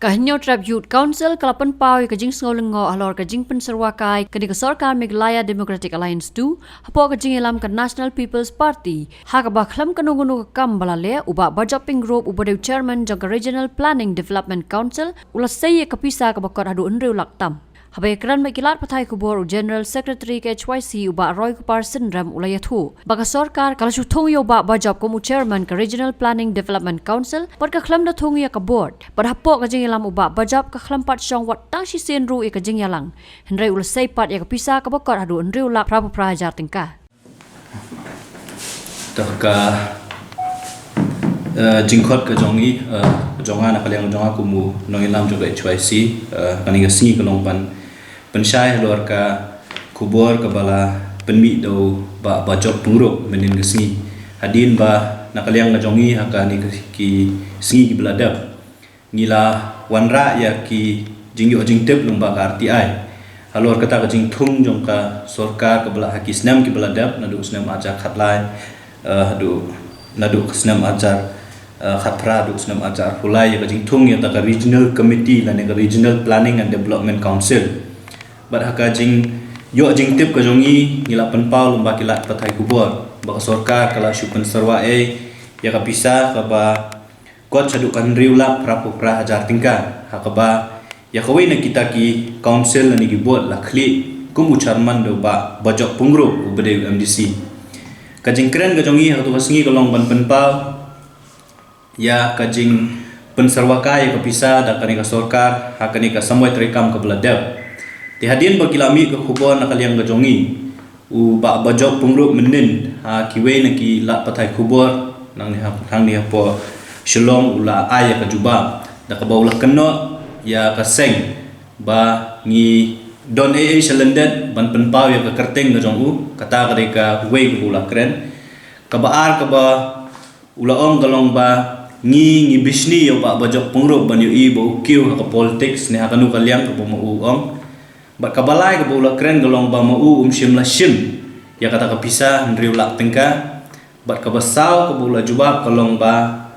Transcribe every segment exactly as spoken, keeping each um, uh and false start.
Ka Hynñiewtrep Youth Council ka la pynpaw ïa ka jingsngew lyngngoh halor ka jingpynsyrwa kai kane ka sorkar Meghalaya Democratic Alliance two hapoh ka jingïalam ka National People's Party, ha kaba khlem kano kano ka kam ba la leh, u Bah Bajop Pyngrope uba dei u chairman jong ka Regional Planning Development Council u la sei ïa ka pisa kaba kot haduh hynriew lak tam. Haba ïakren bad ki lad pathai khubor u General Secretary ka H Y C u Bah Roykupar Synrem u la ïathuh ba ka sorkar ka la shu thung ïa u Bah Bajop kum u chairman ka Regional Planning Development Council bad ka khlem da thung ïa ka board. Bad hapoh ka jingïalam u Bah Bajop ka khlem pat shong wat tang shisien ruh ïa ka jingïalang, hynrei u la sei pat ïa ka pisa kaba kot haduh hynriew lak phra phew phra hajar tyngka. Te ka, eh, jingkhot ka jong i, eh, jong nga na ka liang jong nga kum u nongïalam jong ka H Y C, eh, kane ka sngi ka long ban pynshai halor ka khubor kaba la pynmih da u Bah Bajop Pyngrope mynhynnin ka sngi. Hadien ba na ka liang ka jong i ha kane ka ki sngi kiba la dep ngi la wanrah ïa ki jingïoh jingtip lyngba ka R T I halor kata ka jingthung jong ka sorkar kaba la ha ki snem kiba la dep, naduh snem arhajar khatlai, eh, haduh, naduh ka snem arhajar, eh, khatphra haduh snem arhajar arphew lai, ïa ka jingthung ïa kata ka Regional Committee lane ka Regional Planning and Development Council. Bad ha ka jingïoh jingtip ka jong i ngi la pynpaw lyngba ki lad pathai khubor ba ka sorkar ka la shu pynsyrwa ei ïa ka pisa kaba kot shaduh ka hynriew lak phra phew phra hajar tyngka, ha kaba ïa kawei na kita ki council lane ki board la khlieh kum u chairman da u Bah Bajop Pyngrope uba dei u M D C. Ka jingkren ka jong i ha katu ka sngi ka long ban pynpaw ïa ka jingpynsyrwa kai ïa ka pisa da kane ka sorkar ha kane ka samoi treikam kaba la dep. Te hadien ba ki la mih ka khubor na ka liang ka jong i, u Bah Bajop Pyngrope mynhynnin ha kiwei na ki lad pathai khubor nangne ha, nangne hapoh Shillong u la ai ïa ka jubab da kaba u la kynnoh ïa ka seng ba ngi don ei ei sha lyndet ban pynpaw ïa ka kyrteng ka jong u. Kata ka dei kawei kaba u la kren. Kaba ar kaba u la ong ka long ba ngi, ngi bishni ïa u Bah Bajop Pyngrope ban ïohi ba u kiew ha ka politics ne ha kano ka liang kaba ma u u ong. Bad kaba lai kaba u la kren ka long ba ma u um shym la shim ïa kata ka pisa hynriew lak tyngka. Bad kaba saw kaba u la jubab ka long ba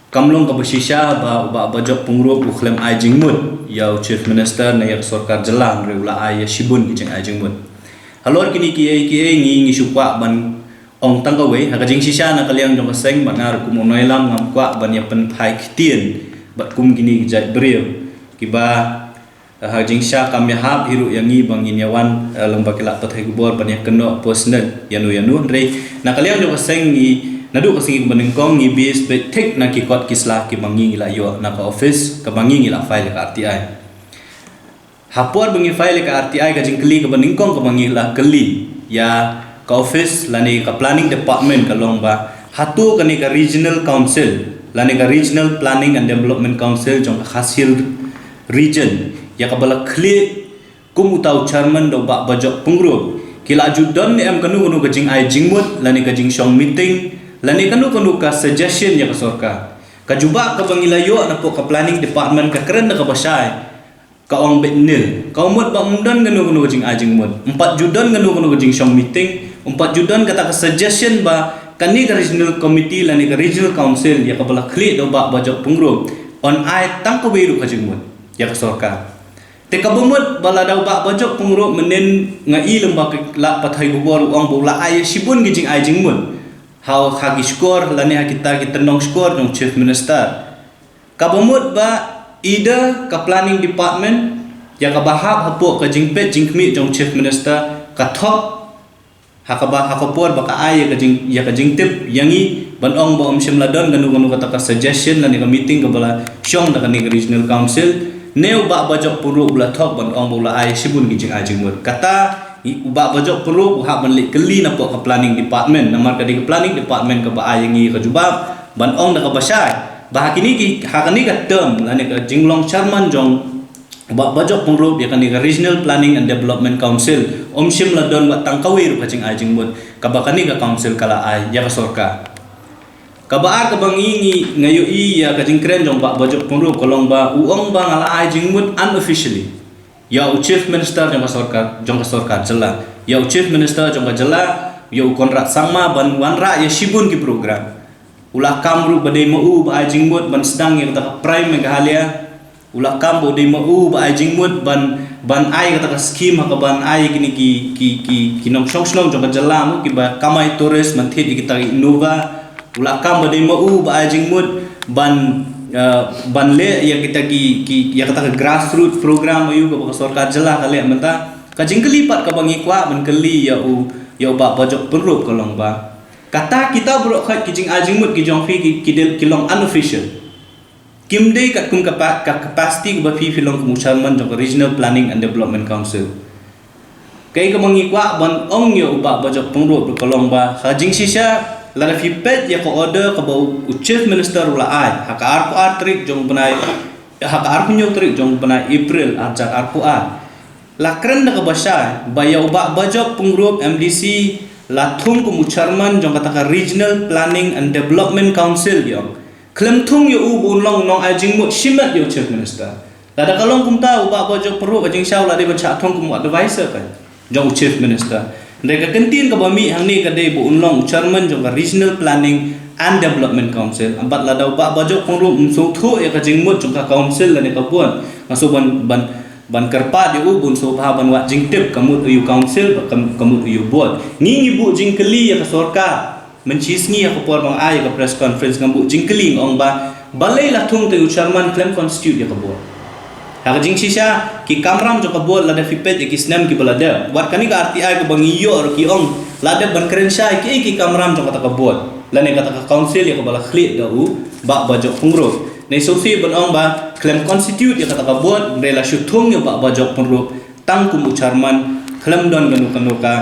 kam long kaba shisha ba u Bah Bajop Pyngrope u khlem ai jingmut ïa u Chief Minister ne ïa ka sorkar jylla, hynrei u la ai ïa shibun ki jingai jingmut. Halor kine kiei kiei ngi, ngi shu kwah ban ong tang kawei, ha ka jingshisha na ka liang jong ka seng bad nga ruh kum u nongïalam ngam kwah ban ïa pynphai ktien bad kum kine ki jait briew kiba, eh, ha jingshisha kam ïahap hi ruh ïa ngi ba ngin ïa wan, eh, lyngba ki lad pathai khubor ban ïa kynnoh personal ïano ïano, hynrei na ka liang jong ka seng ngi, naduh ka sngi kaba nyngkong ngi base beit thik na ki kot ki sla kiba ngi, ngi la ïoh na ka office kaba ngi, ngi la file ïa ka R T I. Ha por ba ngi file ïa ka R T I, ka jingkylli kaba nyngkong kaba ngi la kylli ïa ka office lane ka planning department ka long ba hato kane ka regional council lane ka Regional Planning and Development Council jong ka Khasi Hills Region ïa kaba la khlieh kum uta u chairman da u Bah Bajop Pyngrope ki la ju don ne em kano kano ka jingai jingmut lane ka jingshong meeting lane kano kano ka suggestion ïa ka sorkar. Ka jubab kaba ngi la ïoh napoh ka planning department ka kren da kaba shai. Ka ong beit nil. Ka mut ba ym don kano kano ka jingai jingmut. Ym pat ju don kano kano ka jingshong meeting. Ym pat ju don kata ka suggestion ba kane ka regional committee lane ka regional council ïa kaba la khlieh da u Bah Bajop Pyngrope yn ai tang kawei ruh ka jingmut ïa ka sorkar. Te kaba mut ba lada u Bah Bajop Pyngrope mynhynnin nga i lyngba ki lad pathai khubor u ong ba u la ai ïa shibun ki jingai jingmut ha, ha ki shkor lane ha kita ki tynnong shkor jong u Chief Minister. Kaba mut ba either ka planning department ïa kaba hap hapoh ka jingpeit jingkhmih jong u Chief Minister ka thok ha kaba, ha ka por ba ka ai ïa ka jing, ïa ka jingtip ïa ngi ban ong ba ym shym la don kano kano kata ka suggestion lane ka meeting kaba la shong da kane ka regional council, ne u Bah Bajop Pyngrope u la thok ban ong ba u la ai shibun ki jingai jingmut. Kata u Bah Bajop Pyngrope u hap ban leit kylli napoh ka planning department, namar ka dei ka planning department kaba ai ïa ngi ka jubab ban ong da kaba shai ba ha kine ki, ha kane ka term lane ka jinglong chairman jong u Bah Bajop Pyngrope ïa kane ka Regional Planning and Development Council ym shym la don wat tang kawei ruh ka jingai jingmut kaba kane ka council ka la ai ïa ka sorkar. Kaba ar kaba ngi, ngi, nga ïohi ïa ka jingkren jong u Bah Bajop Pyngrope ka long ba u ong ba nga la ai jingmut unofficially ïa u Chief Minister jong ka sorkar, jong ka sorkar jylla, ïa u Chief Minister jong ka jylla, ïa u Conrad Sangma ban wanrah ïa shibun ki program. U la kam ruh ba dei ma u ba ai jingmut ban sdang ïa kata ka Prime Meghalaya. U la kam ba u dei ma u ba ai jingmut ban, ban ai kata ka skim ha kaban ai kine ki, ki, ki, ki nongshong shnong jong ka jylla mo, kiba kamai tourist, ban thied ïa kita ki Innova. U la kam ba dei ma u ba ai jingmut ban, eh, ban leh ïa kita ki, ki, ïa kata ka grassroot program aïu kaba ka sorkar jylla ka leh mynta. Ka jingkylli pat kaba ngi kwah ban kylli ïa u, ïa u Bah Bajop Pynrup ka long ba, kata kita baroh khoit ki jingai jingmut ki jong phi ki, ki dei, ki long unofficial. Kim dei katkum ka pa-, ka capacity kaba phi, phi long kum u chairman jong ka Regional Planning and Development Council. Kaei kaba ngi kwah ban ong ïa u Bah Bajop Pynrup ka long ba, ha jingshisha, lada phi peit ïa ka order kaba u, u Chief Minister u la ai ha ka arphew ar tarik jong u bnai, ha ka arphew hynñiew tarik jong u bnai April arhajar arphew ar, la kren da kaba shai ba ïa u Bah Bajop Pynrup M D C la thung kum u chairman jong kata ka Regional Planning and Development Council, ïa u khlem thung ïa u ba un long u nongai jingmut shimet ïa u Chief Minister. Lada ka long kumta, u Bah Bajop Pynrup ha jingshisha u la dei ban shah thung kum u advisor ka jong u Chief Minister. Hynrei ka kyntien kaba mih hangne ka dei ba un long u chairman jong ka Regional Planning and Development Council. Bad lada u Bah Bajop Pynrup um sngewthuh ïa ka jingmut jong ka council lane ka board, nga shu ban, ban, ban kyrpad ïa u ba un sngewbha ban wad jingtip ka mut ïa u council bad ka, ka mut ïa u board. Ngi, ngi buh jingkylli ïa ka sorkar mynshisngi ha ka por ba nga ai ïa ka press conference, nga buh jingkylli, nga ong ba, balei la thung te u chairman khlem constitute ïa ka board? Ha ka jingshisha, ki kamram jong ka board, lada phi peit ïa ki snem kiba la dep, wat kane ka R T I kaba ngi ïoh ruh ki ong la dep ban kren shai kiei ki kamram jong kata ka board lane kata ka council ïa kaba la khlieh da u Bah Bajop Pynrup. Ngi sngewsih ban ong ba khlem constitute ïa kata ka board, hynrei la shu thung ïa u Bah Bajop Pynrup tang kum u chairman, khlem don kano kano ka,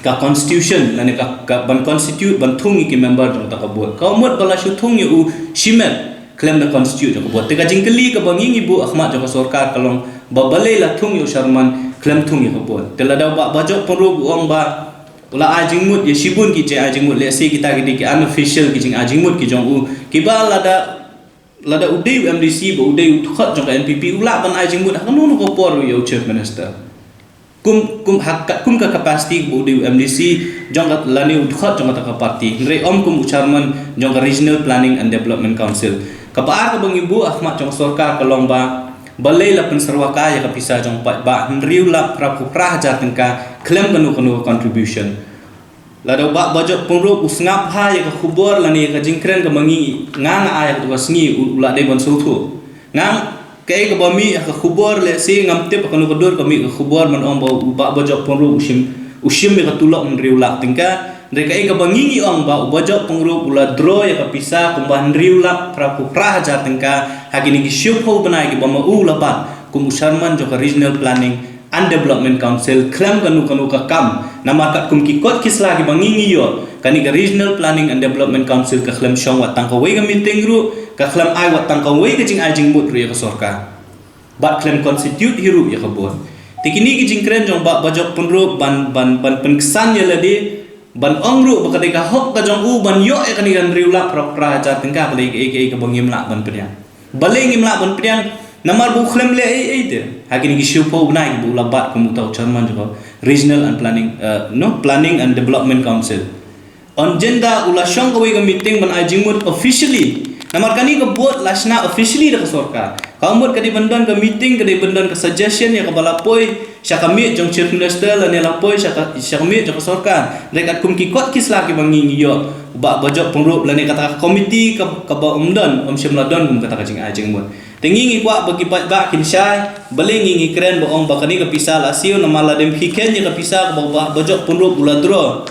ka constitution lane ka, ka ban constitute, ban thung ïa ki member jong kata ka board. Ka mut ba la shu thung ïa u shimet khlem da constitute jong ka board. Te ka jingkylli kaba ngi, ngi buh ha khmat jong ka sorkar ka long ba, balei la thung ïa u chairman khlem thung ïa ka board? Te lada u Bah Bajop Pynrup u ong ba u la ai jingmut ïa shibun ki jingai jingmut, lehse kita ki dei ki unofficial ki jingai jingmut ki jong u, kiba lada, lada u dei u M D C ba u dei u dkhot jong ka N P P, u lah ban ai jingmut ha kano kano ka por ïa u Chief Minister. Kum, kum, ha ka, kum ka capacity ba u dei u M D C jong ka lane u dkhot jong kata ka party, hynrei ym kum u chairman jong ka Regional Planning and Development Council. Kaba ar kaba ngi buh ha khmat jong ka sorkar ka long ba, balei la pynsyrwa kai ïa ka pisa jong paidbah hynriew lak phra phew phra hajar tyngka khlem kano kano ka contribution? Lada u Bah Bajop Pynrup u sngap ha ïa ka khubor lane ïa ka jingkren kaba ngi, nga, nga ai ha kato ka sngi, u, u la dei ban sngewthuh. Nga, kaei kaba mih ha ka khubor, lehse ngam tip ha kano ka dur ka mih ka khubor ban ong ba u Bah Bajop Pynrup u shim, u shim ïa ka tulop hynriew lak tyngka. Hynrei kaei kaba ngi, ngi ong ba u Bajop Pynrup u la draw ïa ka pisa kumba hynriew lak phra phew phra hajar tyngka ha kine ki shiphew bnai kiba ma u la bat kum u chairman jong ka Regional Planning and Development Council khlem kano kano ka kam. Namar katkum ki kot ki sla kiba ngi, ngi ïoh, kane ka Regional Planning and Development Council ka khlem shong wat tang kawei ka meeting ruh, ka khlem ai wat tang kawei ka jingai jingmut ruh ïa ka sorkar, bad khlem constitute hi ruh ïa ka board. Te kine ki jingkren jong Bah Bajop Pynrup ban, ban, ban pynksan ïa lade, ban ong ruh ba ka dei ka hok ka jong u ban ïoh ïa kane ka hynriew lak phra phew phra hajar tyngka, ka dei kaei kaei kaba ngim lah ban pdiang. Balei ngim lah ban pdiang? Namar ba u khlem leh ei ei te ha kine ki shiphew bnai kiba u la bat kum uta u chairman jong ka Regional and Planning, eh, no, Planning and Development Council. Ym jin da u la shong kawei ka meeting ban ai jingmut officially. Namar kane ka board la shna officially da ka sorkar. Ka mut ka dei ban don ka meeting, ka dei ban don ka suggestion ïa kaba la poi sha ka miej jong Chief Minister lane la poi sha ka, sha ka miej jong ka sorkar. Hynrei katkum ki kot ki sla kiba ngi, ngi ïoh, u Bah Bajop Pynrup lane kata ka committee ka, kaba ym don, ym shym la don kum kata ka jingai jingmut. Te ngi, ngi kwah ba ki paidbah kin shai, balei ngi, ngi kren ba ong ba kane ka pisa la siew, namar la dem phi khein ïa ka pisa kaba u Bah Bajop Pynrup u la draw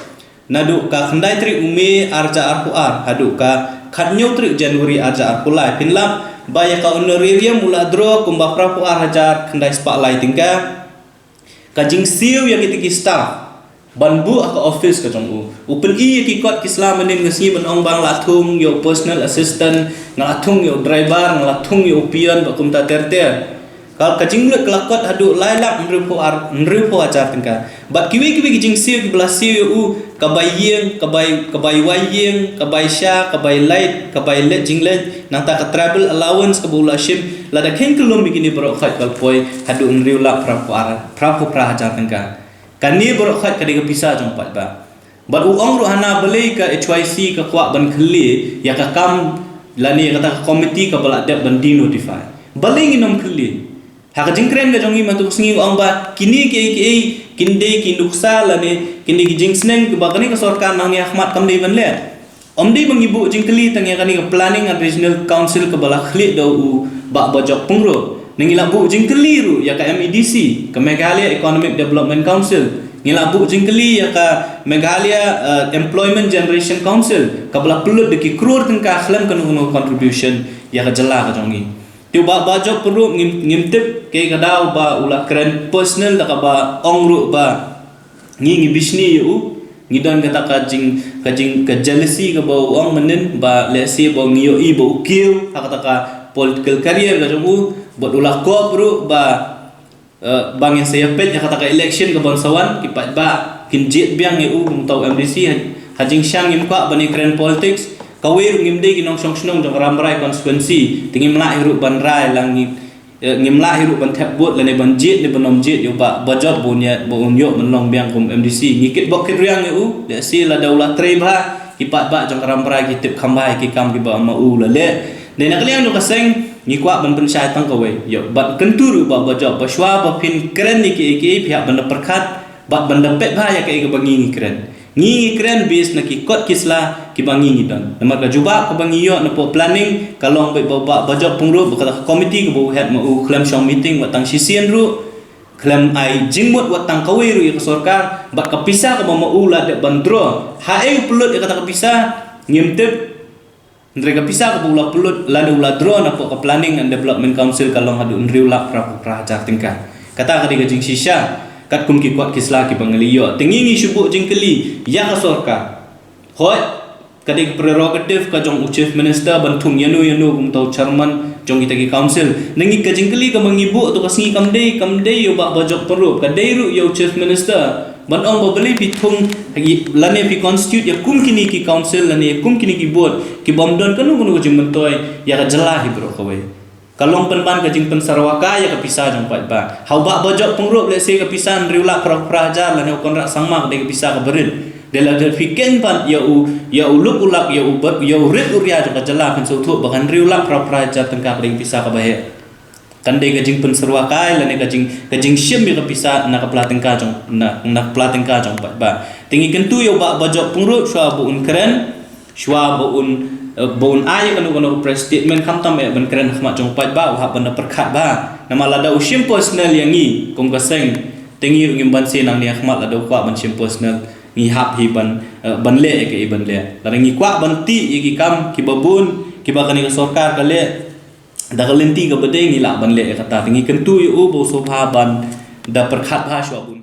naduh ka khyndai tarik u May arhajar arphew ar haduh ka khathynñiew tarik January arhajar arphew lai. Phin lap ba ïa ka honorarium u la draw kumba phra phew ar hajar khyndai spah lai tyngka. Ka jingsiew ïa kita ki staff ban buh ha ka office ka jong u. U pyni ïa ki kot ki sla mynhynnin ka sngi ban ong ba nga la thung ïa u personal assistant, nga la thung ïa u driver, nga la thung ïa u peon, bad kumta ter ter. Ka, ka jinglut ka la kot haduh lai lak hynriew phew ar, hynriew phew hajar tyngka. Bad kiwei kiwei ki jingsiew kiba la siew ïa u, ka bai ïing, ka bai, ka bai wai ïing, ka bai sha, ka bai light, ka bai leit jingleit, nangta ka travel allowance kaba u la shim, lada khein kyllum ïa kine baroh khoit ka la poi haduh hynriew lak phra phew ar, phra phew phra hajar tyngka. Kane baroh khoit ka dei ka pisa jong paidbah. Bad u ong ruh hana balei ka H Y C ka kwah ban khlieh ïa ka kam lane ïa kata ka committee kaba la dep ban denotify. Balei ngin ym kylli? Ha ka jingkren ka jong ngi mynta ka sngi nga ong ba kine kiei kiei kin dei ki nuksa lane kin dei ki jingsneng kiba kane ka sorkar nangne ha khmat kam dei ban leh. Ym dei ba ngi buh jingkylli tang ïa kane ka Planning and Regional Council kaba la khlieh da u Bah Bajop Pyngrope. Ngi la buh jingkylli ruh ïa ka M E D C, ka Meghalaya Economic Development Council. Ngi la buh jingkylli ïa ka Meghalaya, eh, Employment Generation Council, kaba la pynlut da ki klur tyngka khlem kano kano contribution ïa ka jylla ka jong ngi. Te u Bah Bajop Pyngrope ngim, ngim tip kaei ka daw ba u la kren personal da kaba ong ruh ba ngi ngi bishni ïa u, ngi don kata ka jing, ka jing, ka jealousy kaba u ong mynnin ba lehse ba ngi ïohi ba u kiew ha kata ka political career ka jong u, bad u la kop ruh ba, eh, ba ngin sa ïapeit ha kata ka election kaban sa wan, ki paidbah kin jied biang ïa u kum uta u M D C. Ha, ha jingshang ngim kwah ban ïakren politics, kawei ruh ngim dei ki nongshong shnong jong ka Rambrai constituency, te ngim lah hi ruh ban rai la ngi, eh, ngim lah hi ruh ban thep vote lane ban jied ne ban ym jied ïa u Bah Bajop ba un ïa, ba un ïoh ban long biang kum M D C. Ngi kit bok kit riang ïa u, lehse lada u la trei bha, ki paidbah jong ka Rambrai ki tip kham bha ïa ki kam kiba ma u la leh. Dei na ka liang jong ka seng, ngi kwah ban pynshai tang kawei. Ïoh, bad kyntu ruh Bah Bajop ba shwa ba phin kren ïa kiei kiei phi hap ban da pyrkhat bad ban da peit bha ïa kaei kaba ngi ngi kren. Ngi ngi kren base na ki kot ki sla kiba ngi ngi don. Namar ka jubab kaba ngi ïoh napoh planning ka long ba u Bah Bajop Pyngrope bad kata ka committee kaba u head ma u khlem shong meeting wat tang shisien ruh, khlem ai jingmut wat tang kawei ruh ïa ka sorkar, bad ka pisa kaba ma u la dep ban draw, haei u pynlut ïa kata ka pisa? Ngim tip. Hynrei ka pisa kaba u la pynlut lane u la draw napoh ka Planning and Development Council ka long haduh hynriew lak phra phew phra hajar tyngka. Kata ka dei ka jingshisha katkum ki kot ki sla kiba ngi la ïoh. Te ngi ngi shu buh jingkylli ïa ka sorkar. Hooid, ka dei ka prerogative ka jong u Chief Minister ban thung ïano ïano kum uta u chairman jong kita ki council. Ngi, ka jingkylli kaba ngi buh to ka sngi kam dei, kam dei ïa u Bah Bajop Pyngrope, ka dei ruh ïa u Chief Minister ban ong ba balei phi thung lane phi constitute ïa kum kine ki council lane ïa kum kine ki board kibym don kano kano ka jingmyntoi ïa ka jylla hi baroh kawei. Ka long pynban ka jingpynsyrwa kai ïa ka pisa jong paidbah. Ha u Bah Bajop Pyngrope lehse ka pisa hynriew lak phra phew phra hajar lane u Conrad Sangma ka dei ka pisa kaba rit. Dei lada phi khein pat ïa u, ïa u luk u lak, ïa u ba, ïa u rit u ria jong ka jylla, phin sngewthuh ba ka hynriew lak phra phew phra hajar tyngka ka dei ka pisa kaba heh. Kan dei ka jingpynsyrwa kai lane ka jing, ka jingshim ïa ka pisa na ka pla tyngka jong, na, na ka pla tyngka jong paidbah. Te ngi kyntu ïa u Bah Bajop Pyngrope shwa ba un kren, shwa ba un, eh, ba un ai kano kano press statement, khamtam eh ban kren ha khmat jong paidbah, u hap ban da pyrkhat bha. Namar lada u shim personal ïa ngi kum ka seng, te ngi ruh ngim banse nangne ha khmat lada u kwah ban shim personal. Ngi hap hi ban, eh, ban leh ïa kaei ban leh. Lada ngi kwah ban tih ïa ki kam kiba bun kiba kane ka sorkar ka leh da ka lynti kaba dei, ngi lah ban leh ïa kata. Te ngi kyntu ïa u ba u sngewbha ban da pyrkhat bha shwa ba un